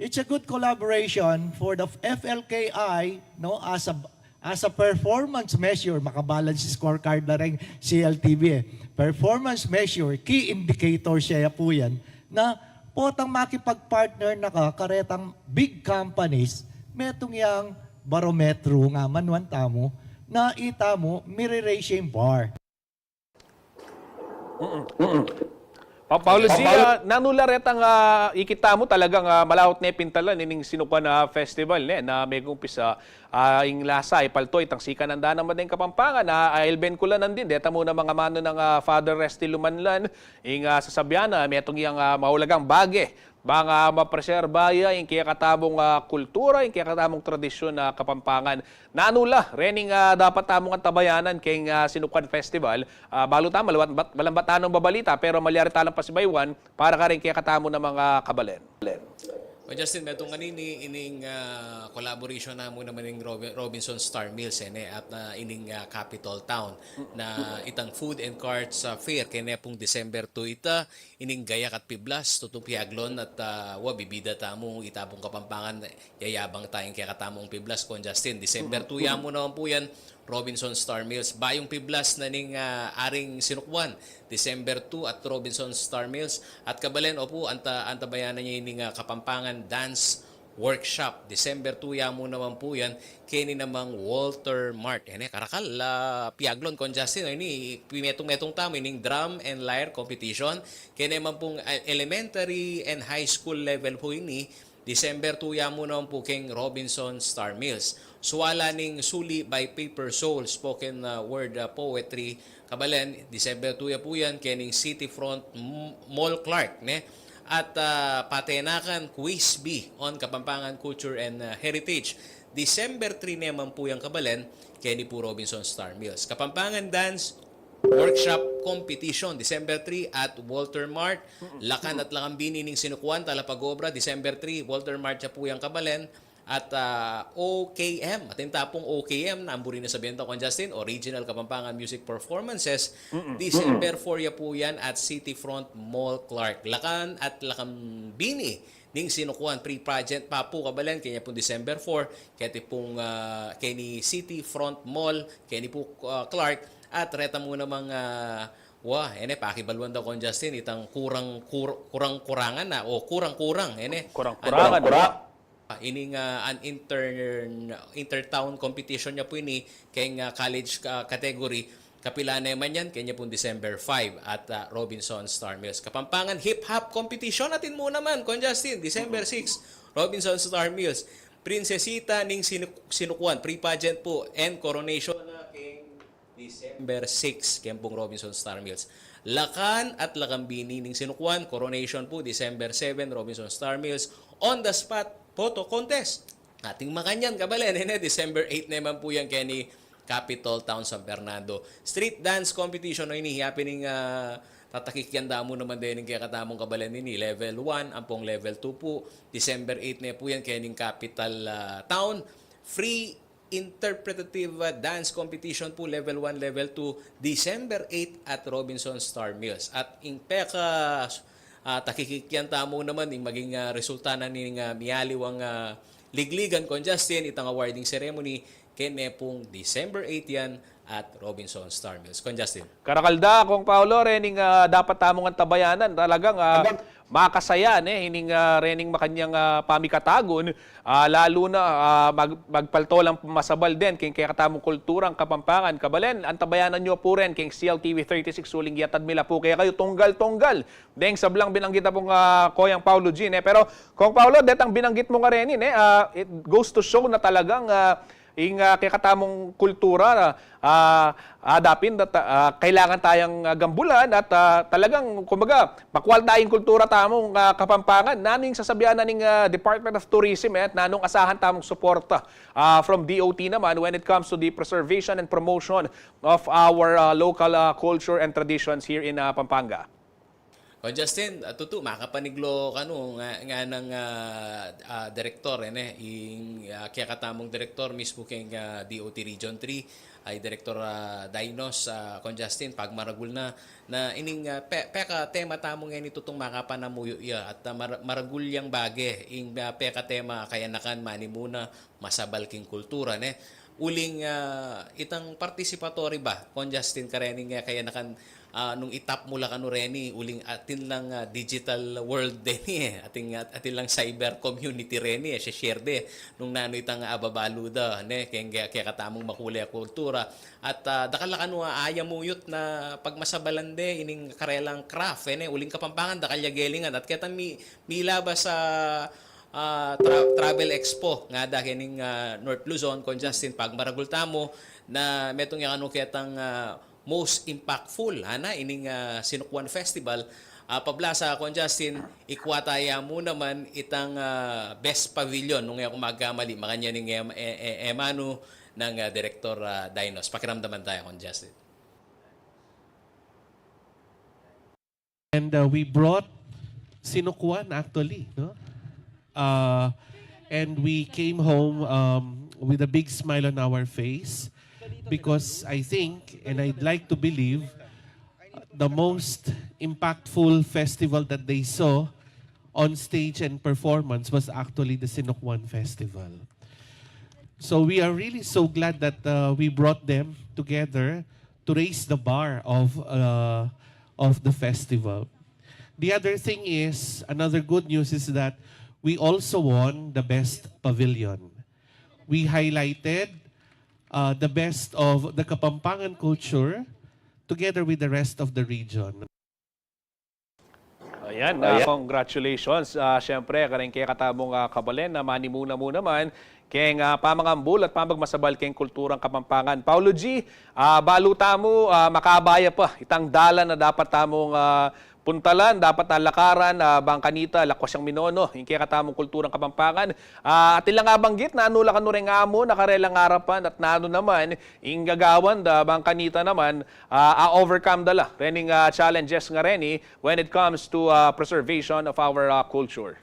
it's a good collaboration for the F L K I, no, as a as a performance measure, makabalance scorecard na rin C L T V eh. Performance measure, key indicator siya po yan, na potang makipag-partner na ka karetang big companies, metung yang barometro nga manuan tamu, na ita mu, mire-raise yung bar. Pa Paulo G, ah, nanu la retang ah, ikit tamu talagang ah, malaut ne pintalan ining Sinukuan na festival ne na megumpisa ah, ing lasa ay palto itang sikan nanda naman deng Kapampangan na ah, ilben ku la nandin deta mu na mga manu nang ah, Father Resty Lumanlan ing ah, sasabian na metung yang ah, maulagang bage bang ah, mapreserba ya ing kekatamung ah, kultura, ing kekatamung tradisyun na Kapampangan. Nanu la rening ah, dapat tamung antabayanan keng ah, Sinukuan Festival. Ah, balu ta, malambat, malambat tanung babalita, pero malyari talang pasibayuan para karing kekatamu namang ah, kabalen. O Justin, metung kanini ining ah, collaboration namu naman ning Robi- Robinson Star Mills eh, ne, at ah, ining ah, Capital Town na itang Food and Carts ah, Fair kene pung December two ita, ining gayak at piblas tutung piaglon at ah, wa bibida tamu ita pung Kapampangan, yayabang tayang kekatamung piblas kon Justin. December two ya mu naman pu yan, Robinson Star Mills. Bayung piblas na ning ah, aring Sinukuan, December two at Robinson Star Mills. At kabalen, opu, anta, antabayanan ya ining ah, Kapampangan Dance Workshop. December two ya mu naman pu yan, keni namang Walter Mart. Yan eh, karakal, ah, piaglon kon Justin, ini, pimetung-metung tamu, ining drum and lyre competition. Kene man pung ah, elementary and high school level pu ini, December two ya mu naman pu keng Robinson Star Mills. Swala ning Suli by Paper Soul, spoken ah, word ah, poetry, kabalen, December two ya pu yan, kening City Front M- Mall Clark, ne? At ah, patenakan quiz bee on Kapampangan culture and ah, heritage. December three naman pu yan, kabalen, keni pu Robinson Star Mills. Kapampangan Dance Workshop Competition, December three at Walter Mart. Lakan at Lakang Bini ning Sinukuan, Talapag-obra, December three, Walter Mart ya pu yan, kabalen. At ah, O K M, atin ta pung O K M, na ang buri na sabian ta kon Justin, Original Kapampangan Music Performances, December four ya pu yan at City Front Mall Clark. Lakan at Lakang Bini ning Sinukuan, pre-pageant pa pu, kabalen, keni pung December four, keti pung ah, keni City Front Mall, keni pu ah, Clark, at reta mu namang ah, wa, ene, pakibaluan da kon Justin, itang kurang, kur- kurang-kurangan na, o kurang-kurang, ene. Kurang-kurangan. Ano, ah, ining ah, an inter intertown competition ya pu ini keng ah, college ah, category. Kapilan ne man yan, keni pung December five at ah, Robinson Star Mills. Kapampangan Hip Hop Competition, atin mu naman kon Justin, December six, Robinson Star Mills. Princesita ning Sinu- Sinukuan, pre-pageant pu, and coronation na keng December six, keni pung Robinson Star Mills. Lakan at Lakang Bini ning Sinukuan, coronation pu, December seven, Robinson Star Mills. On the spot photo contest. Atin makanyan, kabalen, ene, December eight naman pu yan, keni Capitol Town, San Fernando. Street dance competition, o ini, happening ah, tatakikyan da mu naman dening kekatamung kabalen ini, level one ampong level two pu. December eight ne pu yan, kening Capital ah, Town. Free interpretative ah, dance competition pu, level one, level two, December eight at Robinson Star Mills. At ing peka ah, takikikyan tamu naman ing maging ah, resulta na ning ah, mialiwang ah, ligligan kon Justin, itang awarding ceremony, kene pung December eight yan at Robinson Star Mills. Kon Justin. Karakal da, Kong Paulo, rening ah, dapat tamung antabayanan. Talagang ah, makasaya ne ining ah, rening makanyang ah, pamikatagun. Ah, lalu na ah, mag- magpalto lang masabal din keng kekatamung kulturang Kapampangan. Kabalen, antabayanan yu pu rin keng C L T V thirty-six, uling yatad mi la pu kekayu tunggal-tunggal deng sablang binanggit na pung ah, Koyang Paulo G, ne? Pero, Kong Paulo, detang binanggit mu ngeni, ne? Ah, it goes to show na talagang ah, Ing, ah, kekatamung kultura, ah, ah, dapin dat, ah, kailangan tayang, ah, gambulan at, ah, talagang, kumbaga, makual tayang kultura tamung, ah, Kapampangan. Nanu ing sasabian na ning, ah, Department of Tourism, eh, at nanung asahan tamung suporta, ah, from D O T naman when it comes to the preservation and promotion of our, ah, local, ah, culture and traditions here in, ah, Pampanga? Kon Justin, ah, tutu, makapaniglo kanu nga, nganang, ah, ah, direktor, e ne, ing, ah, kekatamung direktor mismu keng, ah, D O T Region three, ay Direktor, ah, Dinos, ah, Kon Justin, pagmaragul na, na ining, ah, pe-, pekatema tamu ngeni tutung makapanamuyu ya, at, ah, mar-, maragul yang bage, ing, ah, pekatema kayanakan manimuna, masabal king kultura, ne? Uling, ah, itang participatory ba, Kon Justin, kareni nga kayanakan, ah, nung itap mu la kanu reni, uling atin lang, ah, digital world deni, e. Atin, at-, atin lang cyber community reni, e. Share de nung nanu itang ababalu da, ne? Keng, kekatamung makuli a kultura. At, ah, dakal la kanu a ayamuyut na pagmasabalan de ining karelang craft, e, ne? Uling Kapampangan, dakal ya gelingan. At ketang mi-, milabas a ah, tra-, travel expo ngada kening, ah, North Luzon, Kon Justin, pagmaragul tamu na metung ya kanu ketang, ah, most impactful, ana, ining, ah, Sinukuan Festival. Ah, pabla sa, Kon Justin, ikwa taya mu naman itang, ah, best pavilion, nung e ku magkamali, makanyan ing em-, e-, e-, emanu nang, ah, Direktor, ah, Dinos. Pakiramdaman taya, Kon Justin. And, uh, we brought Sinukuan, actually, no? Uh, and we came home, um, with a big smile on our face because I think, and I'd like to believe, the most impactful festival that they saw on stage and performance was actually the Sinukuan Festival. So we are really so glad that, uh, we brought them together to raise the bar of, uh, of the festival. The other thing is, another good news is that we also won the best pavilion. We highlighted, uh, the best of the Kapampangan culture together with the rest of the region. Ayan, ah, congratulations. Ah, siyempre, kareng kekatamung, ah, kabalen na manimuna mu naman keng, ah, pamangambul at pamagmasabal keng kulturang Kapampangan. Paulo G, ah, balu tamu, ah, makabaya pa itang dalan na dapat tamung, ah, puntalan, dapat na lakaran, ah, bang kanita, lakwas yang minono ing kekatamung kulturang Kapampangan. Ah, atin lang abanggit, nanu la kanu reng amu na karelang arapan at nanu naman ing gagawan da bang kanita naman, ah, a-overcome da la rening, ah, challenges nga reni when it comes to, ah, preservation of our, ah, culture?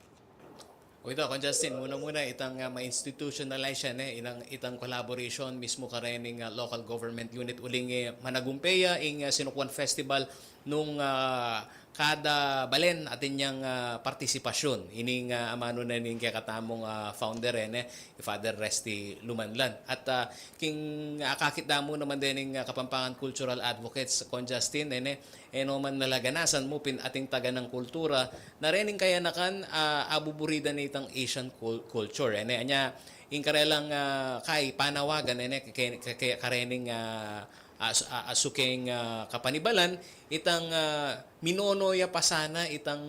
O ita, Kon Justin, muna-muna itang, ah, ma-institutionalize ya, ne, itang, itang collaboration mismu karening, ah, local government unit uling, e, managumpe ya ing, ah, Sinukuan Festival nung, ah, kada balen atin yang, ah, partisipasyon. Ining, ah, amanu na ning kekatamung, ah, founder, e, ne, i Father Resty Lumanlan. At, ah, king, ah, akakit da mu naman dening, ah, Kapampangan Cultural Advocates, Kon Justin, e ne, e no man na la ganasan mu pin ating taga nang kultura, na rening kayanakan, ah, abuburida na itang Asian cul-, culture, e ne, anya, ing karelang, ah, kai panawagan, e ne, ke-, ke-, ke-, karening, ah, as-, a-, asu keng, ah, kapanibalan, itang, ah, minono ya pa sana itang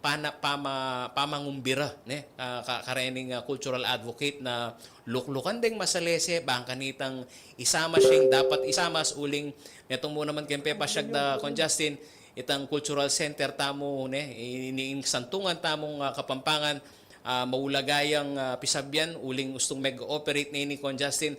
pana-, pama-, pamangumbira, ne? Ah, ka-, karening, ah, cultural advocate na luklukan deng masalese, bang kanitang isamas yang dapat isamas, uling metung mu naman keng pepasyag da, Kon Justin, itang cultural center tamu, ne? Ini ing santungan tamung, ah, Kapampangan, ah, maulaga yang, ah, pisabyan, uling ustung mag-operate na ini, Kon Justin,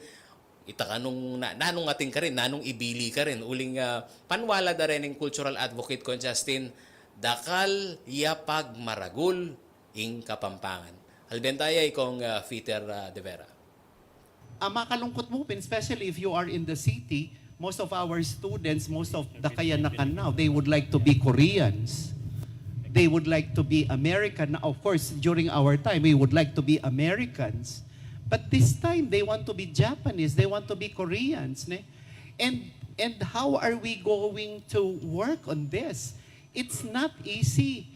ita kanung na-, nanung atin karin, nanung ibili karin, uling, ah, panwala da rening cultural advocate, Kon Justin, dakal ya pagmaragul ing Kapampangan. Alben taya i Kong, ah, Peter, ah, De Vera. Ah, makalungkut mu pin, especially if you are in the city, most of our students, most of the kayanakan now, they would like to be Koreans. They would like to be American. Now, of course, during our time, we would like to be Americans. But this time, they want to be Japanese. They want to be Koreans, ne? And, and how are we going to work on this? It's not easy.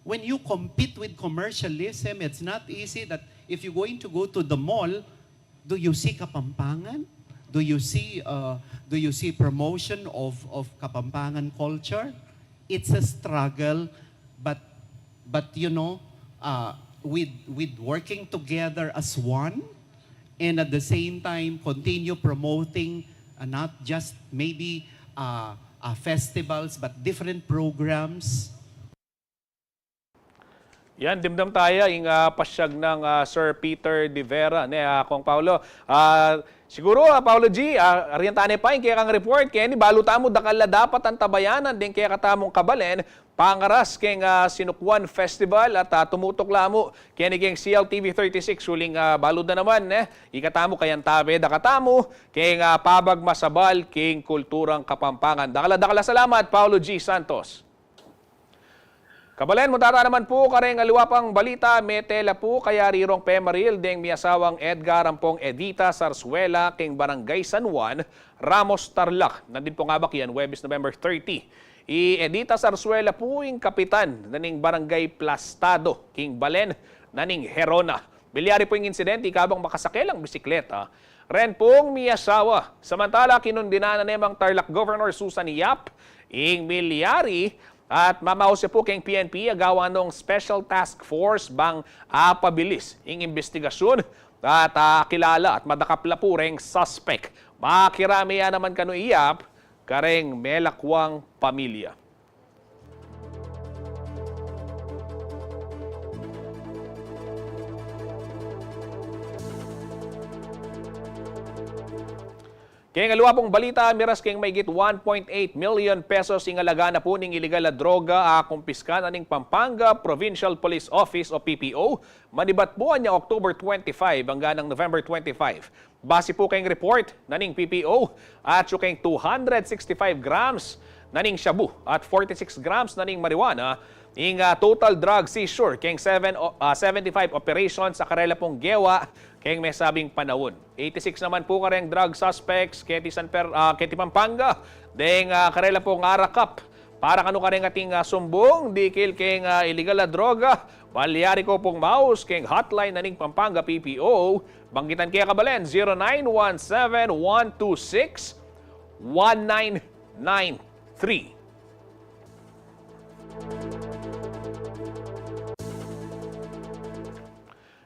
When you compete with commercialism, it's not easy that if you're going to go to the mall, do you see Kapampangan? Do you see, uh, do you see promotion of, of Kapampangan culture? It's a struggle, but, but, you know, uh, with, with working together as one, And at the same time, continue promoting, uh, not just maybe, uh, uh, festivals, but different programs. Yan, dimdam taya ing, ah, pasyag nang, ah, Sir Peter de Vera, ne, ah, Kong Paulo. Ah, siguru, ah, Paulo G, ah, arian tane pa ing kekang report, keni balu tamu dakal la dapat antabayanan deng kekatamung kabalen, pangaras keng, ah, Sinukuan Festival at, ah, tumutok la mu keni keng C L T V thirty-six, uling, ah, balu da naman, ne, ikatamu kayantabe da katamu keng, ah, pabagmasabal keng kulturang Kapampangan. Dakal a dakal a salamat, Paulo G Santos. Kabalen, munta ta naman pu kareng aliwa pang balita, mete la pu kayari rong pemaril deng miasawang Edgar ampong Edita Zarzuela keng Barangay San Juan, Ramos, Tarlac. Nandin pung abak yan, Huwebes, November thirty. I Edita Zarzuela pu ing kapitan na ning Barangay Plastado king balen na ning Gerona. Milyari pu ing insidente kabang makasake lang bisikleta reng miasawa. Samantala, kinundina na ne mang Tarlac Governor Susan Yap ing milyari at mamaus ya pu keng P N P agawa nong Special Task Force bang apabilis ing imbestigasyon at akilala at madakap la pu reng suspek. Makirame ya naman kanu i Yap kareng melakwang pamilya. Keng aliwa pung balita, miras keng maigit one point eight million pesos ing alaga na pu ning iligal a droga a kumpiska na ning Pampanga Provincial Police Office o P P O, manibat pu anyang October twenty-five anggang November twenty-five. Base pu keng report na ning P P O, atyu keng two hundred sixty-five grams na ning shabu at forty-six grams na ning marijuana ing, ah, total drug seizure keng seven o, ah, seventy-five operations a karela pung gewa keng mesabing panaun. Eighty-six naman pu kareng drug suspects keti San Per-, ah, keti Pampanga deng, ah, karela pung arakap para kanu kareng ating, ah, sumbung dikil keng, ah, iligal a droga. Malyari ko pung maus keng hotline na ning Pampanga P P O. Banggitan ke, kabalen, zero nine one seven one two six one nine nine three.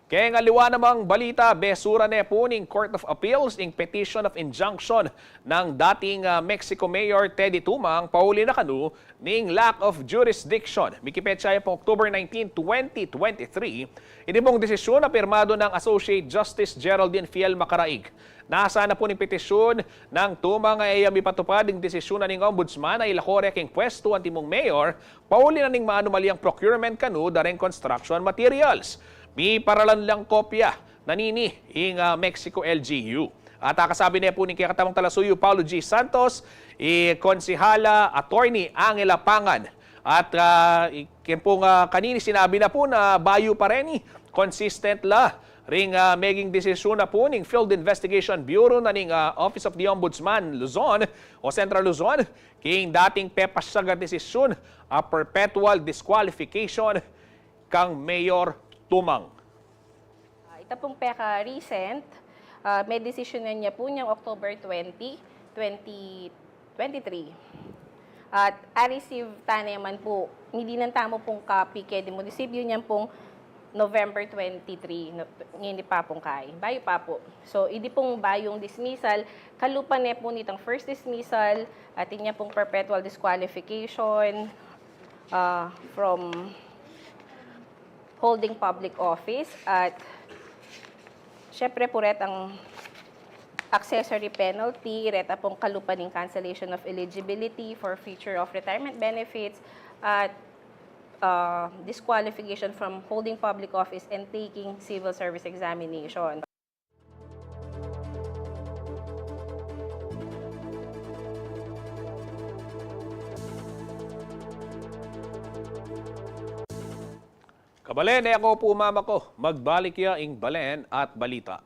Keng aliwa namang balita, besura ne pu ning Court of Appeals ing petition of injunction nang dating, ah, Mexico Mayor Teddy Tumang pauli na kanu ning lack of jurisdiction. Mikipetsa ya pung October nineteen, twenty twenty-three. Ini pung desisyun a pirmadu nang Associate Justice Geraldine Fiel Macaraig. Nasa na pu ning petisyun nang Tumang a e ya mipatupad ing desisyun na ning Ombudsman a ilako re keng pwestu antimong mayor pauli na ning maanumalyang procurement kanu da reng construction materials. Miparalan lang kopya na nini ing, ah, Mexico L G U. At, ah, kasabi ne pu ning kekatamung talasuyu, Paulo G Santos, i Konsehala Attorney Angela Pangan. At, ah, i-, ken pung, ah, kanini sinabi na pu na bayu pa reni, consistent la ring, ah, meging desisyun na pu ning Field Investigation Bureau na ning, ah, Office of the Ombudsman Luzon o Central Luzon king dating pepasyaga desisyun a perpetual disqualification kang Mayor Tumang. Ah, ita pung peka-recent, ah, medesisyunan ya pu nyang October twenty, twenty twenty-three. At a-receive tane man pu, midinan tamu pung copy keng munisipyu nyang pung November twenty-three, no, ngeni pa pung kai. Bayu pa pu. So, idi pung bayung dismissal, kalupa ne pu nitang first dismissal, at inya pung perpetual disqualification, ah, from holding public office at syempre pu retang accessory penalty, reta pung kalupa ning cancellation of eligibility, forfeiture of retirement benefits, at, ah, disqualification from holding public office and taking civil service examination. Kabalen, e ko pu mamako, magbalik ya ing balen at balita.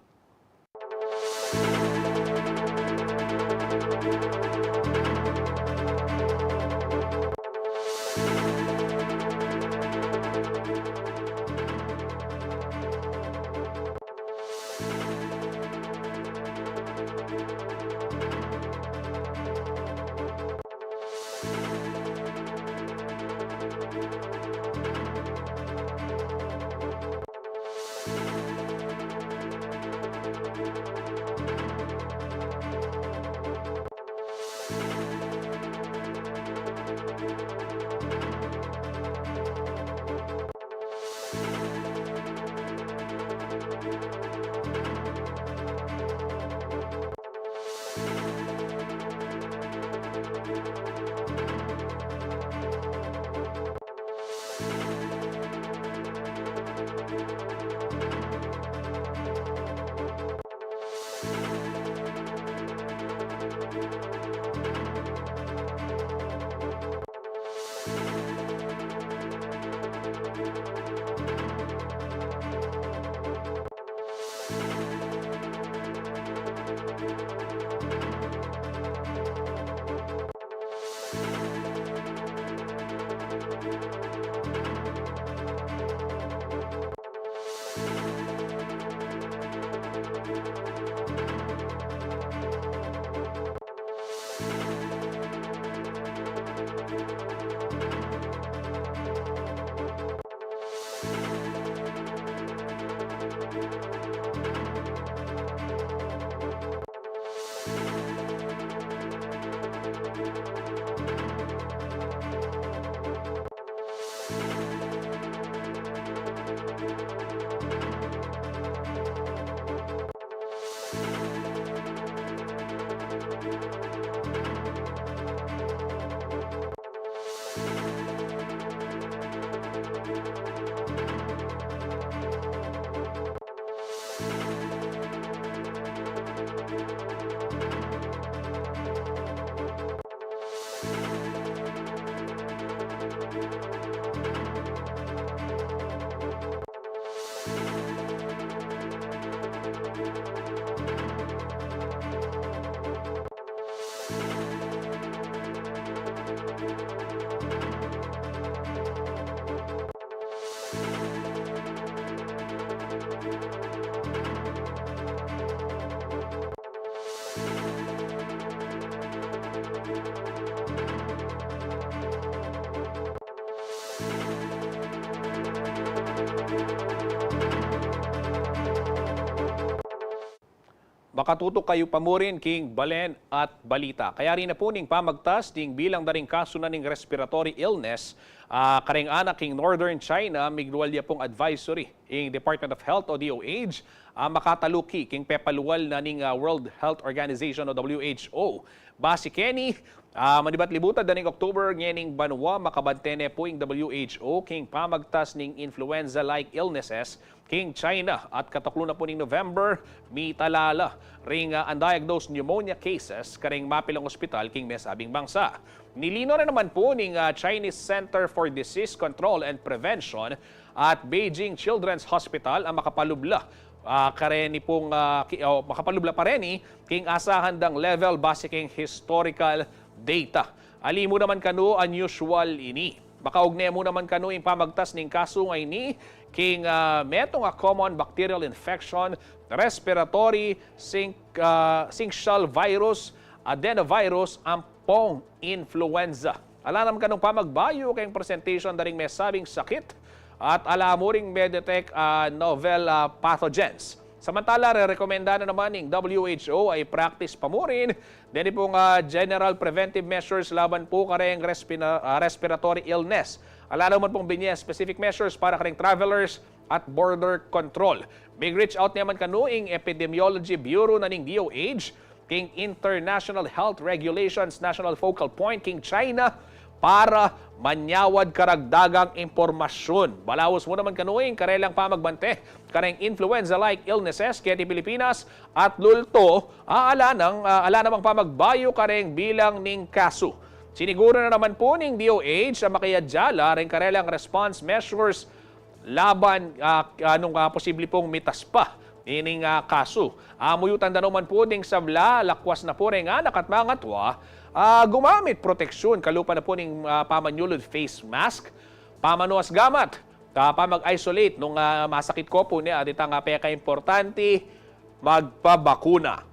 Makatutok kayu pa murin king balen at balita. Kayari na pu ning pamagtas ning bilang da ring kasu na ning respiratory illness, ah, kareng anak king Northern China, miglual ya pung advisory ing Department of Health o D O H, ah, makataluki king pepalual na ning, ah, World Health Organization o W H O. Basi keni, ah, manibat libutan da ning October ngening banua, makabante ne pu ing W H O king pamagtas ning influenza-like illnesses king China at katuklu na pu ning November, mitala la ring, ah, undiagnosed pneumonia cases kareng mapilang ospital king mesabing bangsa. Nilinaw na naman pu ning, ah, Chinese Center for Disease Control and Prevention at Beijing Children's Hospital a makapalubla, ah, kareni pung, ah, ki-, o, makapalubla pa reni king asahan dang level base king historical data. Ali mu naman kanu unusual ini. Makaugne mu naman kanu ing pamagtas ning kasu ngeni king, ah, metung a common bacterial infection, respiratory syn-, ah, syncytial virus, adenovirus, ampong influenza. Ala naman kanung pamagbayu keng presentation da ring mesabing sakit at ala mu ring me-detect, ah, novel, ah, pathogens. Samantala, rerekomenda na naman ning W H O a i-practice pa murin deni pung, ah, general preventive measures laban pu kareng respina-, ah, respiratory illness. Ala naman pung binye specific measures para kareng travelers at border control. Mig-reach out naman kanu ing Epidemiology Bureau na ning D O H king International Health Regulations National Focal Point king China para manyawad karagdagang impormasyun. Balaus mu naman kanu ing karelang pamagbante kareng influenza-like illnesses keti Pilipinas at lulto, ah, ala nang, ah, ala namang pamagbayu kareng bilang ning kasu. Siniguru na naman pu ning D O H a makiadya la reng karelang response measures laban, ah, nung, ah, posible pung mitas pa ining, ah, kasu. Ah, muyutan da naman pu ding sabla, lakwas na pu reng anak at mangatua, ah, gumamit proteksyon, kalupa na pu ning, ah, pamanyulud face mask, pamanuas gamat, ah, pamag-isolate nung, ah, masakit ko pu ne, at itang, ah, pekaimportante, magpabakuna.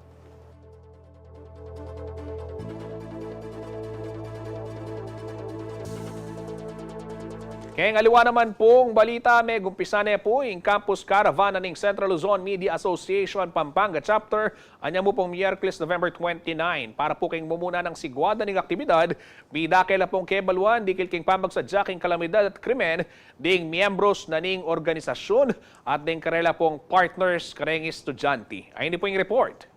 Keng aliwa naman pung balita, megumpisa ne pu ing Campus Caravan na ning Central Luzon Media Association Pampanga Chapter, anyang mu pung Miyerkules, November twenty-nine. Para pu keng mumuna nang sigwada ning aktibidad, midake la pung kebaluan dikil keng pamagsadya keng kalamidad at krimen ding miyembros na ning organisasyun at ding karela pung partners kareng estudyante. Ayni pu ing report.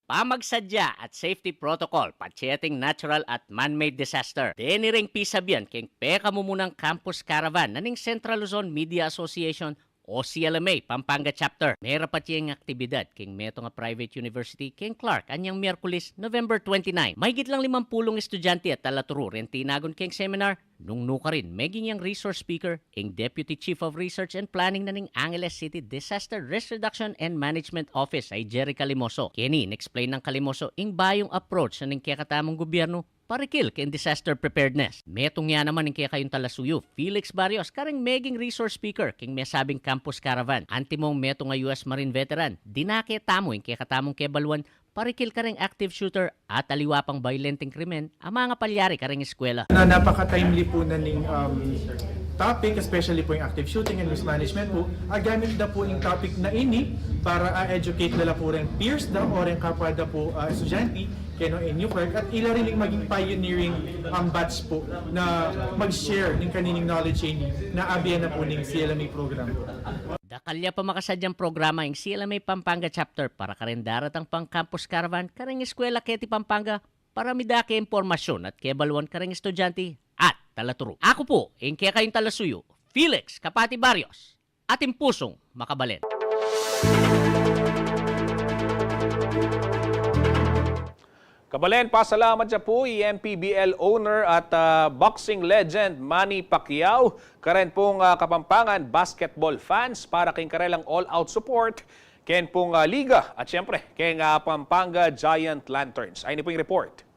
Pamagsadya at safety protocol patse ating natural at man-made disaster. Deni reng pisabian keng pekamumunang Campus Caravan na ning Central Luzon Media Association o C L M A Pampanga Chapter. Merapat ya ing aktibidad keng metung a private university keng Clark anyang Miyerkules, November twenty-nine. Mahigit lang limampulung estudyante at talaturu reng tinagun keng seminar. Nung nukarin, meging yang resource speaker ing Deputy Chief of Research and Planning na ning Angeles City Disaster Risk Reduction and Management Office a i Jerry Calimoso. Keni, in-explain nang Calimoso ing bayung approach na ning kekatamung gubyernu parikil keng disaster preparedness. Metung ya naman ing kekayung talasuyu, Felix Barrios, kareng meging resource speaker keng mesabing Campus Caravan. Antimong metung a U S Marine veteran, dinake tamu ing kekatamung kebaluan parikil kareng active shooter at aliwa pang bayolenteng krimen a mangapalyari kareng eskwela. Na napaka-timely po na ning, um, topic, especially po yung active shooting and risk management po. Ah, gamit da po yung topic na ini para, ah, educate da la po reng peers da o reng kapwa da po, ah, estudyante keno inyong work at ila rin yung maging pioneering, um, batch po na mag-share ng kanining knowledge ini na abiyan na po ning C L M A program po. Da Kalya pa makasadyang programa ing C L M A Pampanga Chapter para kareng daratang pang campus caravan kareng eskwela keti Pampanga para midake impormasyun at kebaluan kareng estudyante at talaturu. Aku pu ing kekayung talasuyu, Felix Kapati Barrios, atin pusung makabalen. Kabalen, pasalamat ya pu i M P B L owner at, ah, boxing legend Manny Pacquiao, karen pung, ah, Kapampangan basketball fans para king karelang all-out support ken pung, ah, liga at siyempre ken, ah, Pampanga Giant Lanterns. Ayni pu ing report.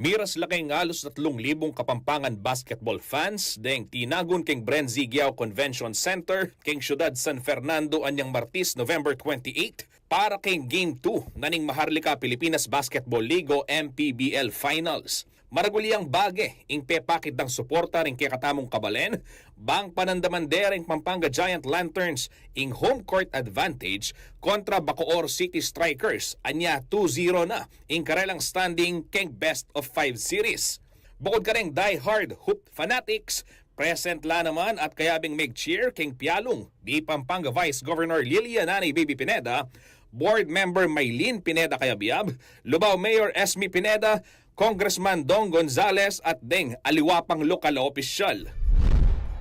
Miras la keng alus tatlung libung Kapampangan basketball fans deng tinagun keng Bren Z. Guiao Convention Center keng syudad San Fernando anyang Martis, November twenty-eight, para keng Game two na ning Maharlika Pilipinas Basketball League o M P B L Finals. Maragul yang bage ing pepakit dang suporta ring kekatamung kabalen, bang panandaman de ring Pampanga Giant Lanterns ing home court advantage kontra Bacoor City Strikers, anya two zero na ing karelang standing keng best of five series. Bukod kareng die-hard hoop fanatics, present la naman at kayabing mig-cheer keng pialung di Pampanga Vice Governor Lilia Nanay Baby Pineda, Board Member Mylene Pineda Cayabyab, Lubao Mayor Esme Pineda, Congressman Dong Gonzales at deng aliwa pang lokal a opisyal.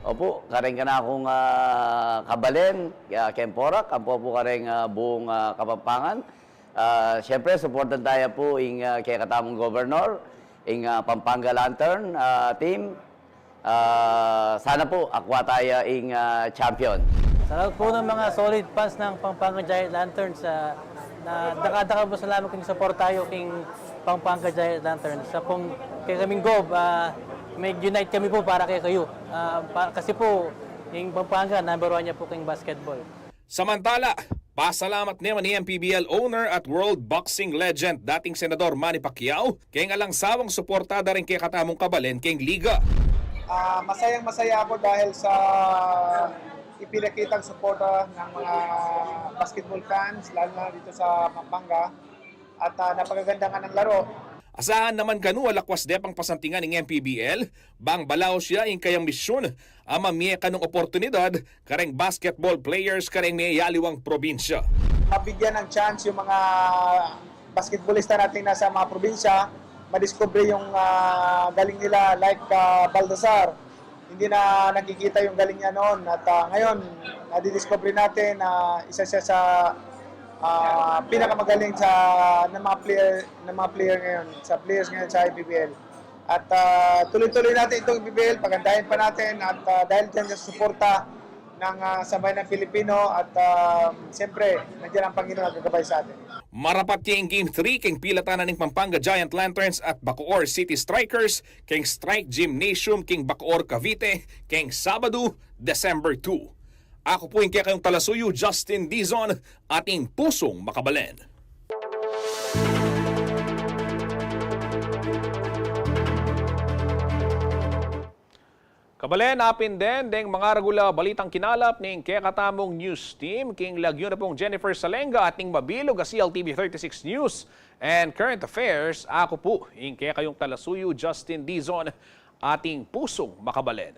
Opu, kareng kanakung, ah, kabalen, ah, keng Porac, ampo pu kareng, ah, buung, ah, Kapampangan. Ah, siyempre, suportan taya pu ing, ah, kekatamung gobernor, ing, ah, Pampanga Lantern, ah, team. Ah, sana pu, akwa taya ing, ah, champion. Sa lahat po ng mga solid fans ng Pampanga Giant Lanterns, ah, na daka-daka po salamat king suporta yu king Pampanga Giant Lanterns. Sa pung kaya kaming Gob, ah, mag-unite kami po para kaya kayu. Ah, pa-, kasi po, ing Pampanga, number one ya po king basketball. Samantala, pasalamat naman i M P B L owner at world boxing legend, dating Senador Manny Pacquiao, keng alang sawang suporta da ring kekatamung kabalen keng liga. Ah, masayang-masaya ako dahil sa ipinakitang suporta ng mga basketball fans, lalo na dito sa Pampanga. At, ah, napakaganda nga ng laro. Asahan naman kanu a lakwas de pang pasantingan ing M P B L, bang balaus ya ing kayang misyun a mamie kanu ning oportunidad kareng basketball players kareng meyaliwang probinsya. Mabigyan ng chance yung mga basketballista natin na sa mga probinsya, madiscover yung, ah, galing nila, like, ah, Baltasar. Hindi na nakikita yung galing niya noon at, ah, ngayon nadidiscover natin na isa siya sa, ah, pinakamagaling sa, ng mga player, ng mga player ngayon, sa players ngayon sa I P P L. At, ah, tuloy-tuloy natin itong I P P L, pagandahin pa natin at, ah, dahil dyan sa suporta ng, ah, sambayan ng Pilipino at, ah, siyempre, nandiyan ang Panginoon at gagabay sa atin. Marapat ya ing Game three keng pilatan na ning Pampanga Giant Lanterns at Bacoor City Strikers keng Strike Gymnasium keng Bacoor, Cavite keng Sabadu, December two. Aku pu ing kekayung talasuyu, Justin Dizon, atin pusung makabalen. Kabalen, apin den deng mangaragul a balitang kinalap ning kekatamung news team, king lagyu na pung Jennifer Salenga at ning mabilug a C L T V thirty-six News and Current Affairs, aku pu ing kekayung talasuyu, Justin Dizon, atin pusung makabalen.